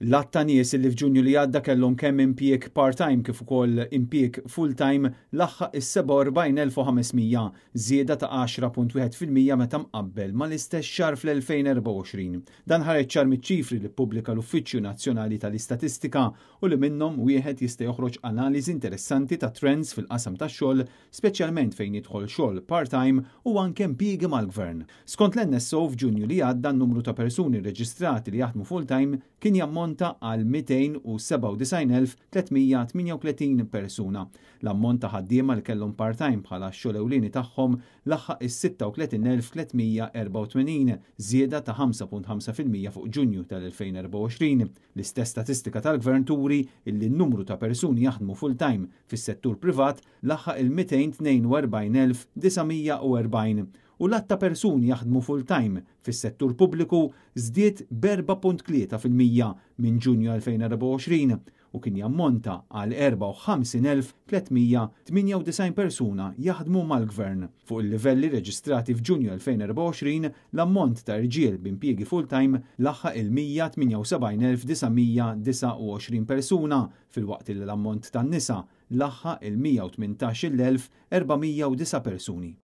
L-għadd ta' nies li f'Ġunju li għadda kellhom kemm impjieg part-time kif ukoll impjieg full-time laħaq is-47,500, żieda ta' 10.1% meta mqabbel mal-istess xahar fl-2024. Dan ħareġ ċar miċ-ċifri li ppubblika l-Uffiċċju Nazzjonali tal-Istatistika u li minnhom wieħed jista' joħroġ analiżi interessanti ta' trends fil-qasam tax-xogħol, speċjalment fejn jidħol xogħol part-time u anke impjiegi mal-gvern. Skont l-NSO, f'Ġunju li għadda n-numru ta' persuni rreġistrati li jaħdmu full-time kien jammonta għal 297,338 persuna. L-ammont ta' ħaddiema li kellhom part-time bħala x-xogħol ewlieni tagħhom laħaq is-36,384, żieda ta' 5.5% fuq Ġunju tal-2024. L-istess statistika tal-Gvern turi illi n-numru ta' persuni jaħdmu full-time fis-settur privat laħaq il-242,940 u l-għadd ta' persuni jaħdmu full-time fis-settur pubbliku żdied b'4.3% minn Ġunju 2024 u kien jammonta għal 54,398 persuna jaħdmu mal-gvern. Fuq il-livelli reġistrati f'Ġunju 2024, l-ammont ta' irġiel b'impjiegi full-time laħaq il-178,929 persuna, filwaqt li l-ammont tan-nisa laħaq il-118,409 persuni.